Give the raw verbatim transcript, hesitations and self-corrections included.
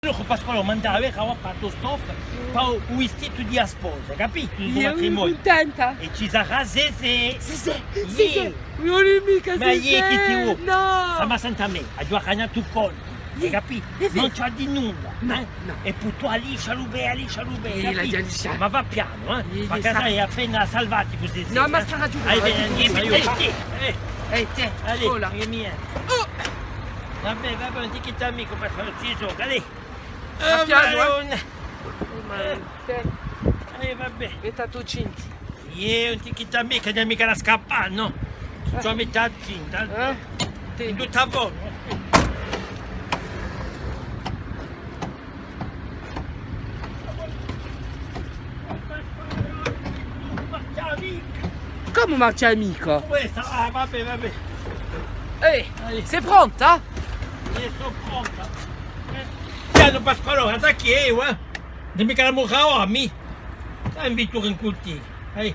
Allora Pasqualò, m'hà da avè a ghjappa à a to stoffa, pà u, u vistitu di a sposa, capitu? Di u matrimoniu. Eiu cuntenta. È ci sarà Zezè. Zezè, iè. Zezè. Ùn voli micca Zezè, nò. Ma iè, chì ti voli? Stà à sente à mè, aghju arrangiatu u contu, ai capitu? Ùn ci hè di nulla, eh? Nò. È po tù alliscialu bè, alliscialu bè, ai capitu? Ma và pianu, eh? Iè, iè, perchè sò appena salvati cusì. Nò, ma stà à ghjuvà. Aiò, aiò. Ehi, tè, allez, vola. Vabbè, vabbè, ùn ti inchiettà micca, per fà u so, allez. Pianu, eh. Oh, Madonna. Eh, vabbè. Metti a to cinta. Iè, ùn ti inchiettà micca, ùn hè micca da scappà, nò? Ci vole à mette a cinta, eh? Tè. In tutta forma. Cumu marchja micca? Questa, ah, vabbè, vabbè. Eh, sè pronta? Iè, sò pronta. Eh, pianu Pasqualò, guarda chì eiu, eh. Dimmi chì l'emu cavà, mì. Dai, invituri in cultì. Ehi.